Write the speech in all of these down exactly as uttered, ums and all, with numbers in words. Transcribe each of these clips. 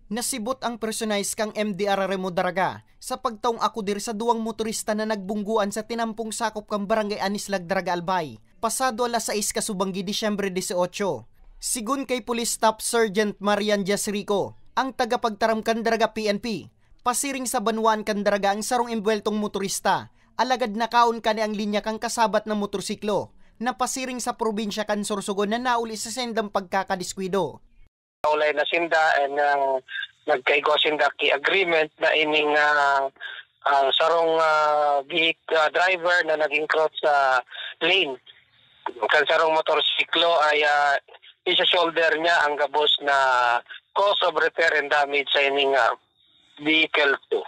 Nasibot ang personahe kan M D R R M o Daraga sa pagtaong akudir sa duwang motorista na nagbunggoan sa tinampong sakop kan Barangay Anislag, Daraga, Albay, pasado alas sais kasubanggi Disyembre dieciocho. Sigon kay Police Staff Sergeant Marian Diaz Rico, ang tagapagtaram kan Daraga P N P, pasiring sa banwaan kan Daraga ang sarong embuweltong motorista, alagad nakaon kani ang linya kan kasabat na motorsiklo na pasiring sa probinsya kan Sorsogon na nauli sa saindang pagkakadiskuido. Naulay na sinda and ang nagkaigwa sinda ki agreement na ining, ah, ah, sarong, ah, vehic-, ah, driver na nag-encroach sa lane kan sarong motorsiklo ay, ah, isa-shoulder niya ang gabos na cause of repair and damage sa ining, ah, vehicle two.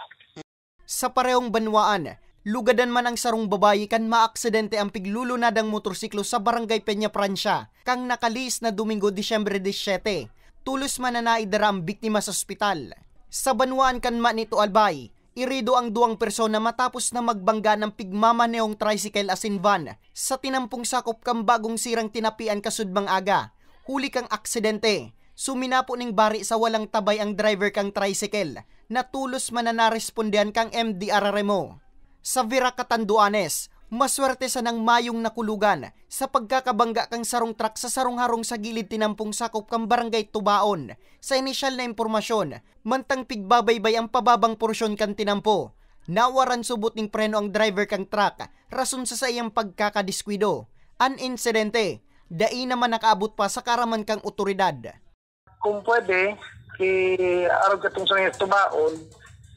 Sa parehong banwaan, lugadan man ang sarong babayi kan maaksidente ang piglulunadang motorsiklo sa Barangay Peña Francia, kan nakalihis na Domingo, Disyembre diecisiete. Tolos man na naidara ang biktima sa ospital. Sa banwaan kan Manito, Albay, irido ang duwang persona matapos na magbangga ng pigmamanehong tricycle asin van sa tinampong sakop kan bagong sirang tinapian kasudmang aga. Huli kan aksidente, suminapo ning bari sa walang tabay ang driver kan tricycle, na tolos man na narespondehan kan M D R R M O. Sa Virac, Catanduanes, maswerte sanang mayong nakulugan sa pagkakabangga kan sarong truck sa sarong harong sa gilid tinampong sakop kan Barangay Tubaon. Sa inisyal na impormasyon, mantang pigbabaybay ang pababang porsyon kan tinampo, nawaran subot ning preno ang driver kan truck, rason sa saiyang pagkakadiskuido. An insidente, dai naman nakaabot pa sa kaaraman kan otoridad. Kung pwede, i-, arog katong sa mga tubaon,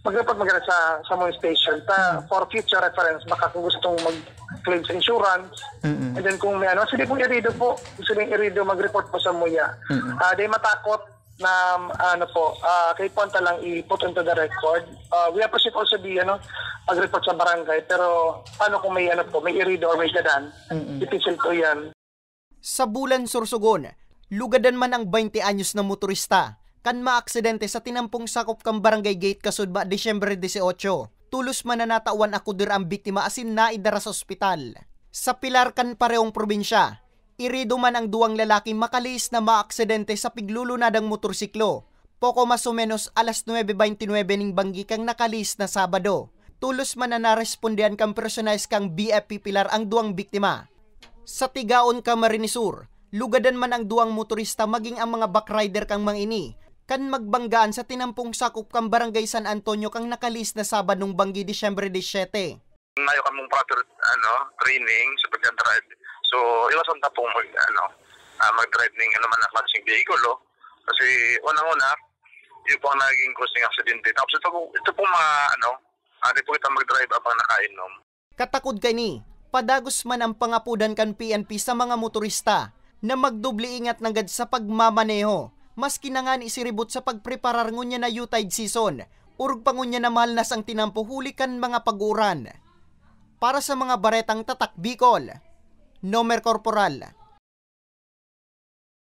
mag-report magana sa, sa mga station ta, Mm. for future reference, baka kung gustong mag-claim sa insurance. Mm-mm. And then kung may ano, sige pong irido po, sige pong irido, mag-report po sa muya. Mm-mm. Ah, di matakot na, ano po, ah, kay punta lang i-put into the record. Ah, we appreciate also the, ano, pag-report sa barangay, pero paano kung may, ano po, may irido or may gadan? Mm-mm. Difícil po yan. Sa Bulan, Sorsogon, lugadan man ang baynte anyos na motorista kan maaksidente sa tinampong sakop kan Barangay Gate, Kasudba, Disyembre dieciocho. Tolos man na natawan akudir ang biktima asin naidara sa ospital. Sa Pilar kan parehong probinsya, irido man ang duwang lalaki makalihis na maaksidente sa piglulunadang motorsiklo, poko mas o menos alas nuebe beintinuebe ning banggi kan nakalihis na Sabado. Tolos man na narespondehan kan personahe kan B F P Pilar ang duwang biktima. Sa Tigaon, Camarines Sur, lugadan man ang duwang motorista maging ang mga backrider kan mga ini, kan magbanggaan sa tinampong sakop kan Barangay San Antonio kan nakalihis na Sabadong banggi, Disyembre diecisiete. Mayo kamong proper, ano, training sa pagka-drive. So, iwasan ta pong mag-, ano, ah, mag-drive ning ano man na klaseng behikulo. Kasi, unang-una, yun po ang naging cause ng aksidente. Tapos ito po, ito po mga, ano, ah, di po kita mag-drive habang nakainom. Katakod kaini, padagos man ang pangapodan kan P N P sa mga motorista na magdoble ingat nanggad sa pagmamaneho, maski na ngani siribot sa pagpreparar ngunyan na U-tide season, orog pa ngunyan na mahalnas ang tinampo huli kan mga pag-uuran. Para sa mga baretang Tatak Bicol, Nomer Corporal.